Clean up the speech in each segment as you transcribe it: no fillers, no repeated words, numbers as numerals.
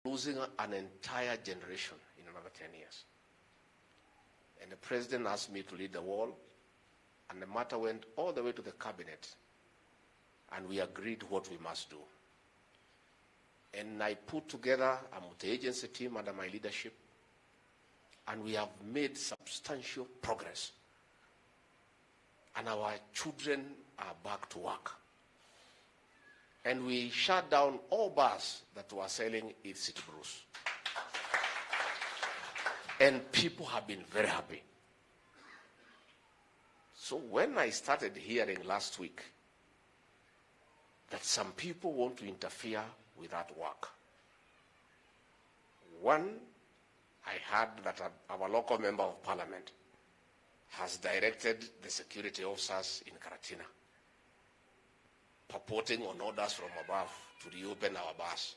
Losing an entire generation in another 10 years. And the president asked me to lead the wall, and the matter went all the way to the cabinet, and we agreed what we must do. And I put together a multi-agency team under my leadership, and we have made substantial progress. And our children are back to work. And we shut down all bars that were selling illicit brews. And people have been very happy. So when I started hearing last week that some people want to interfere with that work, one, I heard that our local member of parliament has directed the security officers in Karatina, purporting on orders from above to reopen our bars.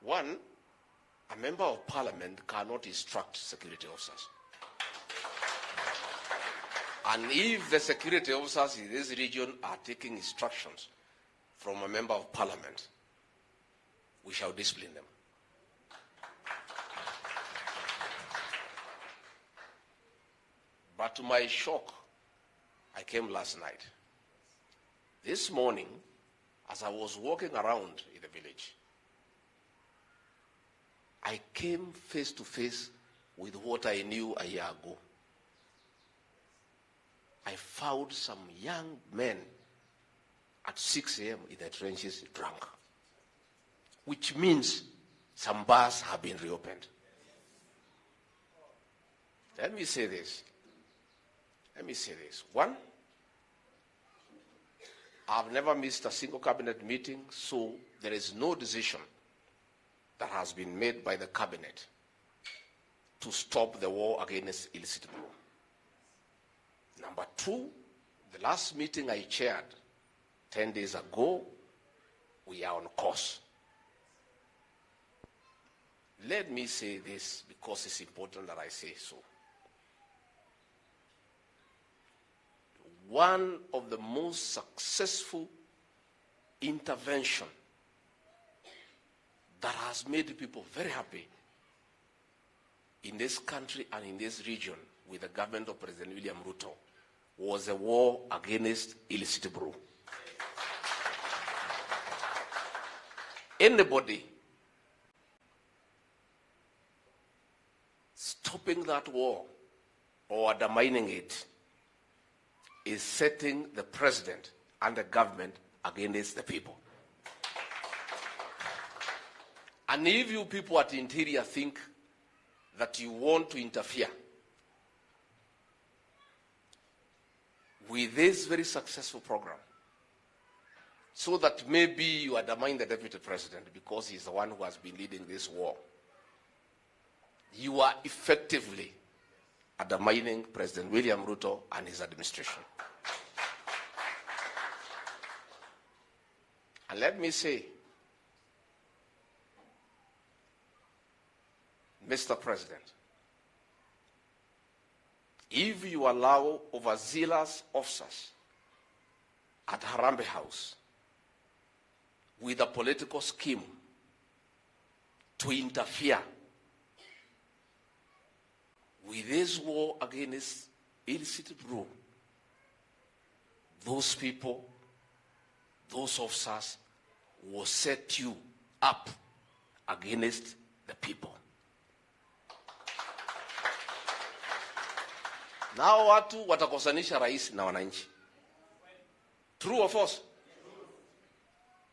One, a member of parliament cannot instruct security officers. And if the security officers in this region are taking instructions from a member of parliament, we shall discipline them. But to my shock, I came last night. This morning, as I was walking around in the village, I came face to face with what I knew a year ago. I found some young men at 6 a.m. in the trenches drunk, which means some bars have been reopened. Let me say this. Let me say this. One, I've never missed a single cabinet meeting, so there is no decision that has been made by the cabinet to stop the war against illicit brew. Number two, the last meeting I chaired 10 days ago, we are on course. Let me say this because it's important that I say so. One of the most successful intervention that has made people very happy in this country and in this region with the government of President William Ruto was the war against illicit brew. Anybody stopping that war or undermining it is setting the president and the government against the people. And if you people at Interior think that you want to interfere with this very successful program, so that maybe you undermine the deputy president because he's the one who has been leading this war, you are effectively undermining President William Ruto and his administration. And let me say, Mr. President, if you allow overzealous officers at Harambee House with a political scheme to interfere with this war against illicit brew, those people, those officers will set you up against the people. Nao watu watakosanisha rais na wananchi. True or false?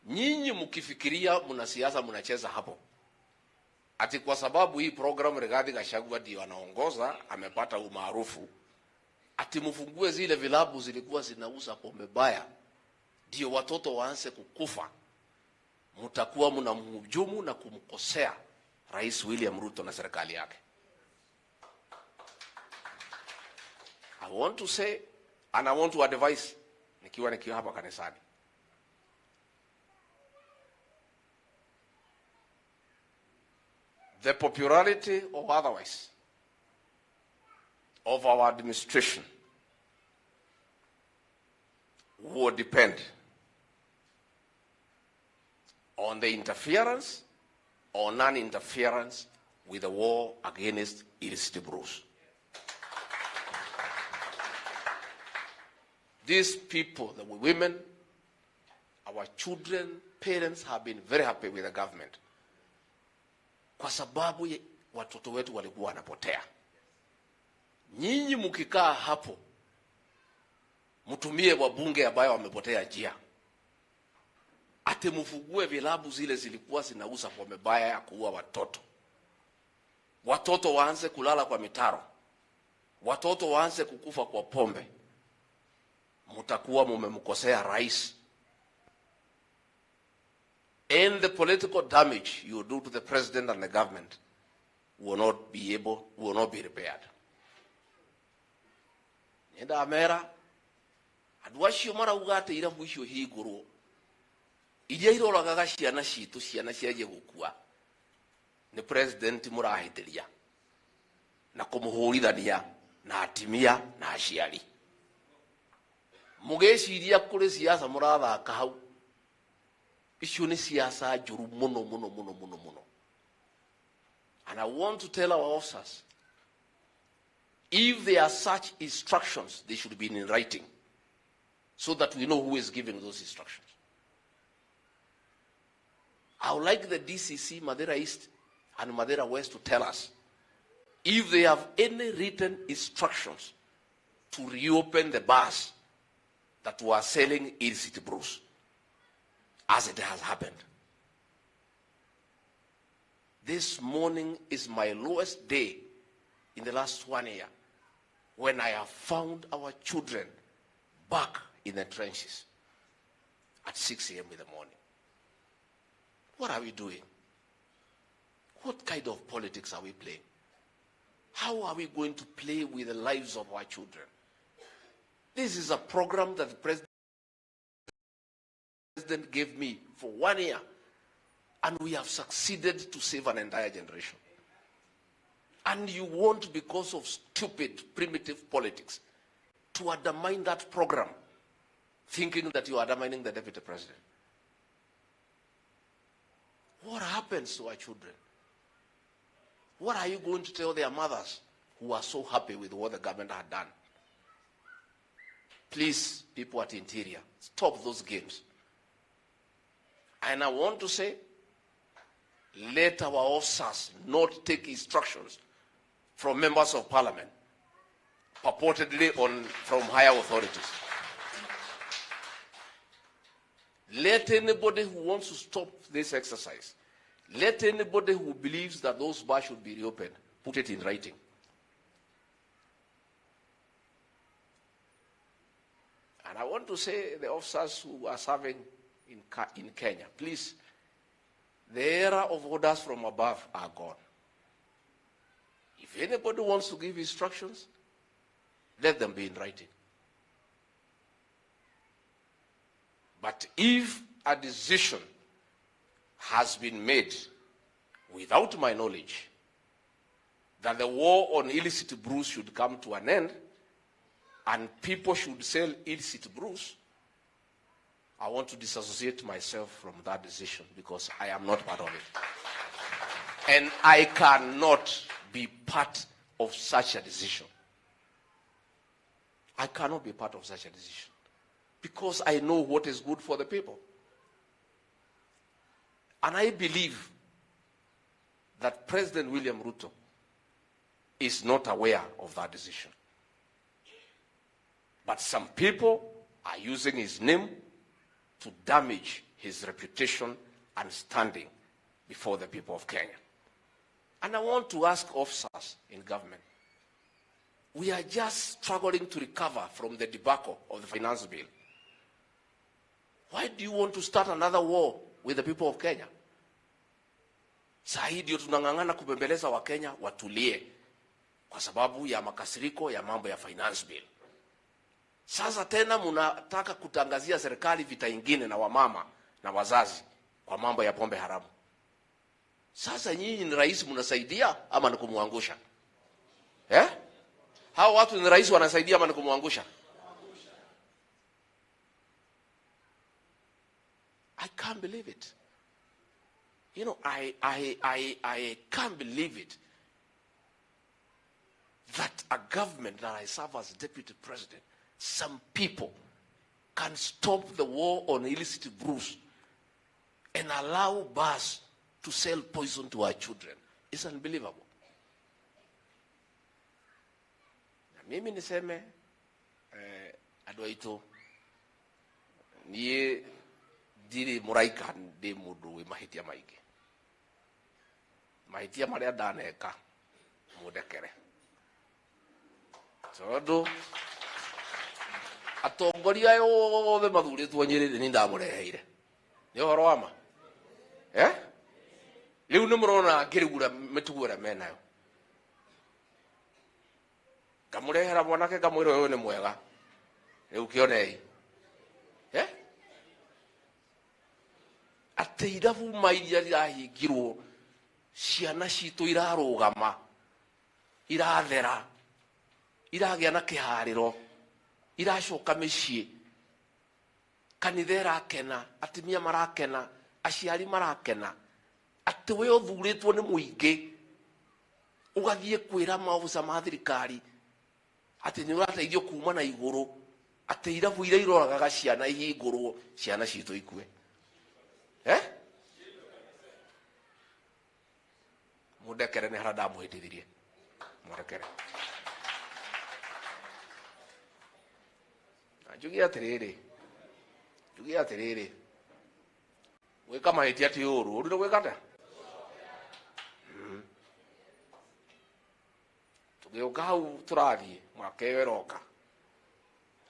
Nyinyi mkifikiria mna siasa mnacheza hapo, ati kwa sababu hii program Rigathi Gachagua ndio anaongoza, amepata umaarufu, ati mfungue zile vilabu zilikuwa zinauza pombe baya, ndio watoto waanze kukufa, mtakuwa mnamhujumu na kumkosea Rais William Ruto na serikali yake. I want to say and I want to advise nikiwa hapa kanisani. The popularity or otherwise of our administration will depend on the interference on non-interference with the war against illicit brews. These people, the women, our children, parents have been very happy with the government kwa sababu watoto wetu walikuwa wanapotea. Nyinyi mkikaa hapo mtumie wabunge ambayo wamepotea njia, ati mfungue vilabu zile zilikuwa zinauza pombe baya ya kuua watoto, watoto waanze kulala kwa mitaro, watoto waanze kukufa kwa pombe, mtakuwa mumemkosea rais. And the political damage you do to the president and the government will not be repaired. Nenda amera andu acio marauga ati irabu icio hingurwo iria iroragaga ciana citu, ciana cianjie gukua, ni president murahitiria na kumuhurithania na atimia na aciari. Mugeciria kuri siasa murathaka hau, icio ni siasa njuru muno muno muno muno muno. And I want to tell our officers, if there are such instructions, they should be in writing, so that we know who is giving those instructions. I would like the DCC, Mathira East and Mathira West, to tell us if they have any written instructions to reopen the bars that were selling illicit brews, as it has happened. This morning is my lowest day in the last 1 year when I have found our children back in the trenches at 6 a.m. in the morning. What are we doing? What kind of politics are we playing? How are we going to play with the lives of our children? This is a program that the president gave me for 1 year, and we have succeeded to save an entire generation. And you want, because of stupid, primitive politics, to undermine that program, thinking that you are undermining the deputy president. What happens to our children? What are you going to tell their mothers who are so happy with what the government had done? Please, people at Interior, stop those games. And I want to say, let our officers not take instructions from members of parliament, purportedly from higher authorities. Let anybody who wants to stop this exercise, let anybody who believes that those bars should be reopened, put it in writing. And I want to say the officers who are serving in Kenya, please, the era of orders from above are gone. If anybody wants to give instructions, let them be in writing. But if a decision has been made without my knowledge that the war on illicit brews should come to an end and people should sell illicit brews, I want to disassociate myself from that decision because I am not part of it. And I cannot be part of such a decision. I cannot be part of such a decision because I know what is good for the people. And I believe that President William Ruto is not aware of that decision. But some people are using his name to damage his reputation and standing before the people of Kenya. And I want to ask officers in government, we are just struggling to recover from the debacle of the finance bill. Why do you want to start another war with the people of Kenya? Saa hii ndio tunang'ang'ana kubembeleza Wakenya watulie kwa sababu ya makasiriko ya mambo ya finance bill. Sasa tena mnataka kutangazia serikali vita ingine na wamama na wazazi kwa mambo ya pombe haramu. Sasa nyinyi ni rais mnasaidia ama ni kumwangusha? Eh? Hao watu ni rais wanasaidia ama ni kumwangusha? I can't believe it. You know, I can't believe it that a government that I serve as deputy president, some people can stop the war on illicit brews and allow bars to sell poison to our children. It's unbelievable. Na mimi niseme andũ aitũ, niĩ ndirĩ mũraika, ndĩ mũndũ wĩ mahĩtia maingĩ. Mahĩtia marĩa ndaneka mũndekere, tondũ atongoria aya othe mathurĩtwo Nyĩrĩ nĩ ndamũreheire. Nĩ ũhoro wa ma? Eh? Rĩu nĩ mũrona ngĩrugũra mĩtugo ĩrĩa menayo. Ngamũrehera mwanake ngamwĩra ũyũ nĩ mwega. Rĩu kĩonei. Eh? Atĩ irabu ma iria irahingirwo, ciana citũ irarũgama, irathera, iragĩa na kĩharĩro, iracoka mĩciĩ, kanitha ĩrakena, atumia marakena, aciari marakena, atĩ we ũthurĩtwo nĩ mũingĩ ũgathiĩ kwĩra maobitha ma thirikari atĩ nĩ ũrateithio kuma na igũrũ, atĩ irabu iria iroragaga ciana ihingũrwo, ciana citũ ikue. Eh? Mũndekere nĩ harĩa ndamũhĩtithirie. Mũndekere. Na njuge atĩrĩrĩ, njuge atĩrĩrĩ, gwĩka mahĩtia ti ũru, ũru nĩ gwĩka atĩa? Tũgĩũka hau tũrathiĩ mwaka ĩyo ĩroka,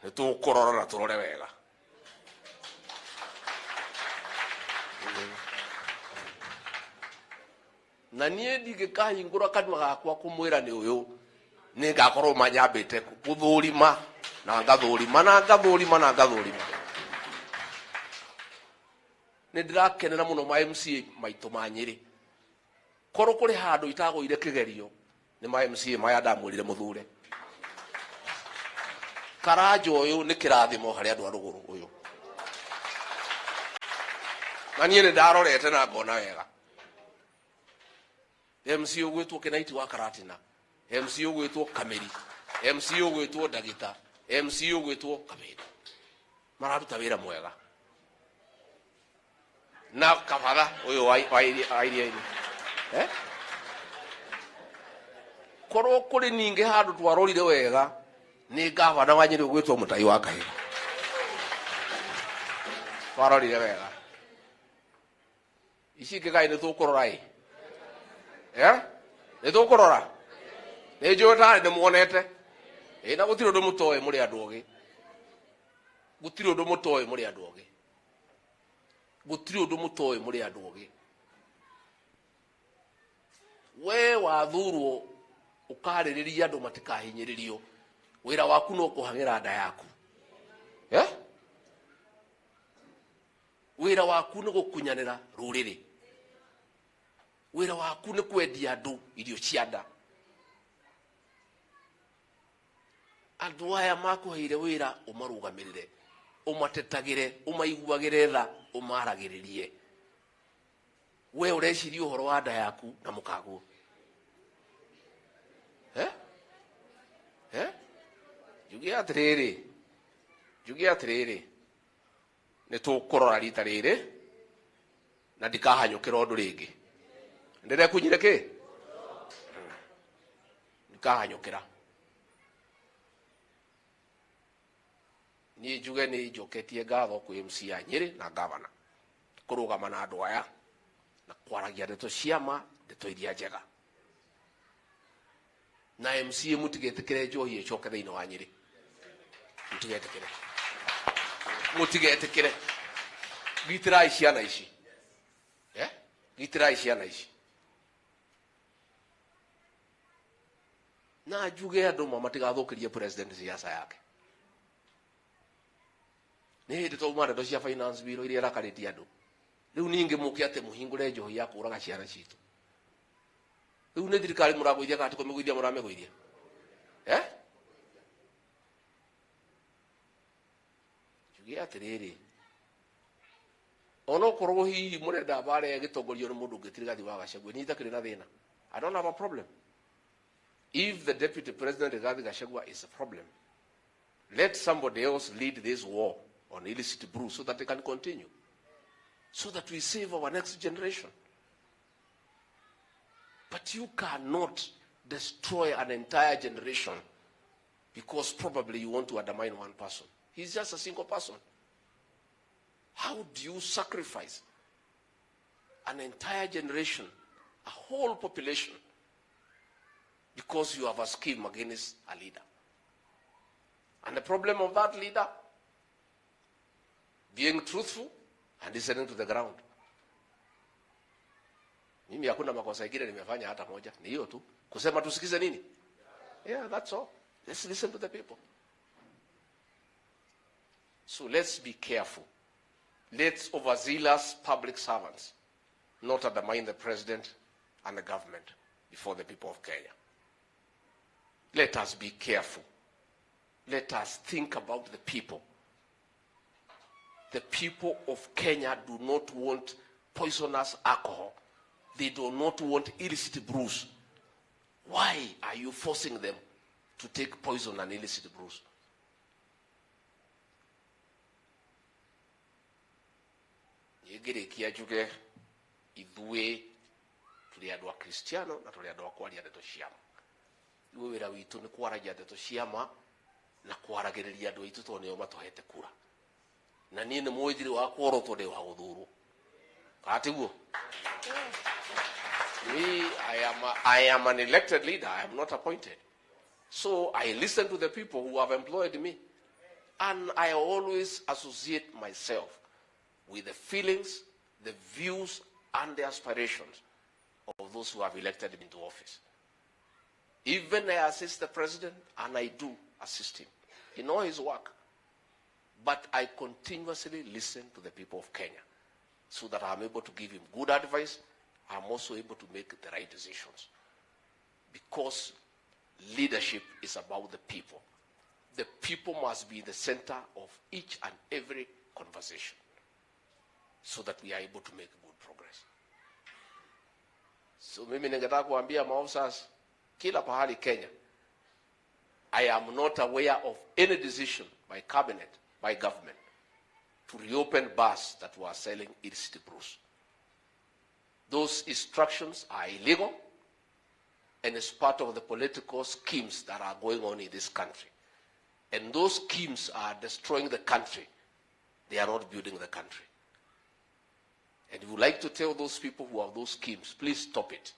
nĩ tũkũrora na tũrore wega. Na niĩ ndingĩkahingũra kanua gakwa kũmwĩra nĩ ũyũ, nĩ ngakorwo manyambĩte gũthũrima na ngathũrima na ngathũrima na ngathũrima. Nĩ ndĩrakenera mũno ma MCA maitũ ma Nyĩrĩ. Korwo kũrĩ handũ itagũire kĩgerio nĩ ma MCA maya ndamwĩrire mũthure. Karanja ũyũ nĩ kĩrathimo harĩ andũ a rũgũrũ ũyũ. Na niĩ nĩ ndarorete na ngona wega. MC ũgwĩtwo Kĩnaiti wa Karatina, MC ũgwĩtwo Kamĩri, MC ũgwĩtwo Ndagĩta, MC ũgwĩtwo Kamĩri. Mararuta wĩra mwega. Na kabatha ũyũ wa iria-inĩ. Eh? Korwo kũrĩ ningĩ handũ twarorire wega nĩ gavana wa Nyĩrĩ ũgwĩtwo Mũtai wa Kahiga. Twarorire wega. Ici ingĩ kaĩ nĩ tũkũrora ĩ? Eh? Nĩ tũkũrora? Nĩ njũĩ tarĩ nĩ muonete. Ĩ na gũtirĩ ũndũ mũtoĩ mũrĩ andũ ogĩ. Gũtirĩ ũndũ mũtoĩ mũrĩ andũ ogĩ. Gũtirĩ ũndũ mũtoĩ mũrĩ andũ ogĩ. We wathurwo ũkarĩrĩria andũ matikahinyĩrĩrio. Wĩra waku no kũhang'ĩra nda yaku. Eh? Wĩra waku nĩ gũkunyanĩra rũrĩrĩ. Wĩra waku nĩ kwendia andũ irio cia nda. Andũ aya makũheire wĩra ũmarũgamĩrĩre, ũmatetagĩre, ũmaiguagĩre tha, ũmaragĩrĩrie. We ũreciria ũhoro wa nda yaku na mũkaguo. Eh? Eh? Njuge atĩrĩrĩ, njuge atĩrĩrĩ, nĩ tũkũrora rita rĩrĩ na ndikahanyũkĩra ũndũ rĩngĩ. Ndĩrekunyire kĩ? Ndikahanyũkĩra. Niĩ njuge nĩ njoketie ngatho kwĩ MC ya Nyĩrĩ na gavana kũrũgama na andũ aya na kwaragia ndeto cia ma, ndeto iria njega. Na MCA mũtigetĩkĩre njohi ĩcoke thĩinĩ wa Nyĩrĩ. Mũtigetĩkĩre. Mũtigetĩkĩre. Gitĩrai ciana ici. Eh? Gitĩrai ciana ici. Na njuge andũ ma matigathũkĩrie president siasa yake. Nĩ hĩndĩ twauma ndeto cia finance bill iria irakarĩtie andũ. Rĩu ningĩ mũke atĩ mũhingũre njohi ya kũraga ciana citũ. Rĩu nĩ thirikari mũragũithia kana ti kũmĩgũithia mũramĩgũithia? Eh? Njuge atĩrĩrĩ, Onokorwo hihi murenda mbara ĩgĩtongorio nĩ mũndũ ũngĩ ti Rigathi wa Gachagua, niĩ itakĩrĩ na thĩna. I don't have a problem. If the Deputy President Rigathi Gachagua is a problem, let somebody else lead this war on illicit brew so that it can continue, so that we save our next generation. But you cannot destroy an entire generation because probably you want to undermine one person. He's just a single person. How do you sacrifice an entire generation, a whole population, because you have a scheme against a leader? And the problem of that leader, being truthful and listening to the ground. Mimi hakuna makosa ingine nimefanya hata moja, ni hiyo tu. Kusema tusikize nini? Yeah, that's all. Let's listen to the people. So let's be careful. Let's overzealous public servants not undermine the president and the government before the people of Kenya. Let us be careful. Let us think about the people. The people of Kenya do not want poisonous alcohol. They do not want illicit brews. Why are you forcing them to take poison and illicit brews? Ngĩrĩkia njuge ithuĩ tũrĩ andũ a Kristiano na tũrĩ andũ a kwaria ndeto cia ma. Ithuĩ wĩra witũ nĩ kwaragia ndeto cia ma na kwaragĩrĩria andũ aitũ tondũ nĩo matũhete kura. Na niĩ nĩ mũĩ ndirĩ wa kworotwo, ndĩ wa gũthurwo. Kana tiguo? Me, I am an elected leader. I am not appointed. So I listen to the people who have employed me. And I always associate myself with the feelings, the views, and the aspirations of those who have elected me into office. Even I assist the president, and I do assist him in all his work. But I continuously listen to the people of Kenya so that I'm able to give him good advice. I'm also able to make the right decisions. Because leadership is about the people. The people must be the center of each and every conversation so that we are able to make good progress. So mimi ningetaka kuambia maofisa kila pahali Kenya, I am not aware of any decision by cabinet, by government, to reopen bars that were selling illicit brews. Those instructions are illegal and it's part of the political schemes that are going on in this country. And those schemes are destroying the country. They are not building the country. And we would like to tell those people who have those schemes, please stop it.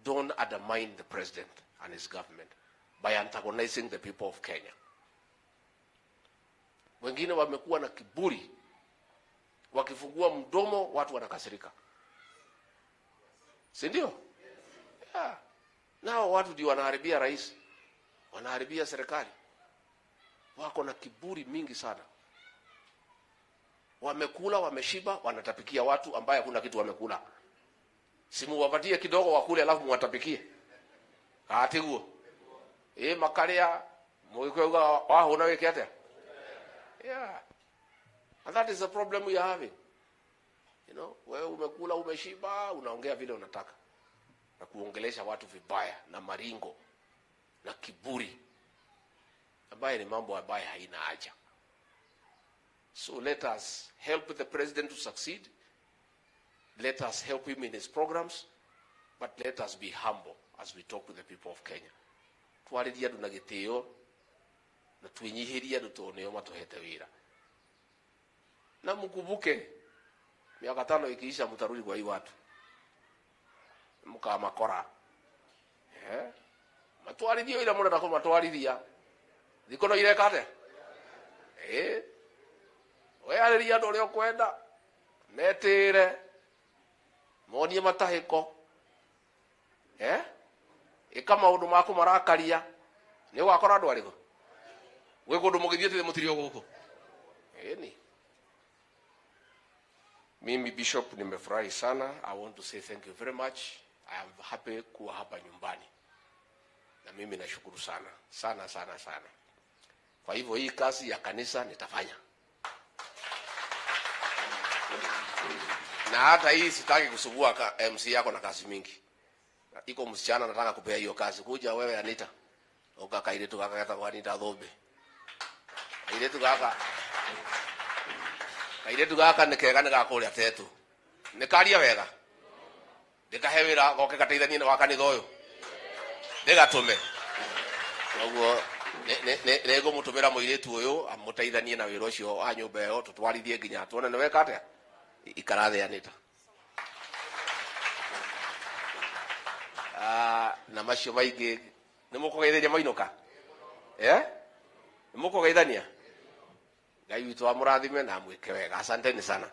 Don't undermine the president and his government by antagonizing the people of Kenya. Wengine wamekuwa na kiburi, wakifungua mdomo watu wanakasirika, si ndio? Yeah. Nao watu ndio wanaharibia rais, wanaharibia serikali, wako na kiburi mingi sana. Wamekula, wameshiba, wanatapikia watu ambaye hakuna kitu wamekula. Simuwapatie kidogo wakule, alafu muwatapikie. Atiguo makaria mugikwauga wahuna wike atia. Yeah. And that is the problem we are having. You know, wewe umekula umeshiba, unaongea vile unataka na kuongelesha watu vibaya na maringo na kiburi, ambaye ni mambo ambayo haina haja. So let us help the president to succeed. Let us help him in his programs, but let us be humble as we talk to the people of Kenya. Twaririe andu na gitio na twinyihirie andu tondu nio matuhete wira. Na mkumbuke miaka 5 ikiisha mtarudi kwa hii watu. Mukamakora. Matwarithio ira murenda kumatwarithia. Thiko no ireka atia? Wearĩria andũ ũrĩa ũkwenda, metĩre, monie matahĩko, ĩka maũndũ ma kũmarakaria, nĩ ũgakora andũ arĩkũ? Gwĩ kũndũ mũgĩthiĩte mũtirĩ o gũkũ. Ĩni. Mimi Bishop nimefurahi sana. I want to say thank you very much. I am happy kuwa hapa nyumbani. Na mimi nashukuru sana, sana sana sana. Kwa hivyo hii kazi ya kanisa nitafanya. Na hata hii sitaki kusugua ka MC yako na kazi mingi. Iko msichana nataka kupea hiyo kazi. Kuja wewe Anita. Oka kairetu gaka getagwo Anita Thumbi. Kairetu gaka. Kairetu gaka nĩ kega nĩ gakũrĩa tetu. Nĩ karia wega. Ndĩkahe wĩra goke gateithanie wa kanitha ũyũ. Ndĩgatũme. Koguo nĩ ngũmũtũmĩra mũirĩtu ũyũ amũteithanie na wĩra ũcio wa nyũmba ĩyo tũtwarithie nginya tuone nĩ weka atĩa. Ikara thĩ Anita. Ah, na macio maingĩ nĩ mũkũgeithania mainũka eh nĩ mũkũgeithania. Ngai witũ amũrathime na amwĩke wega. Asanteni sana.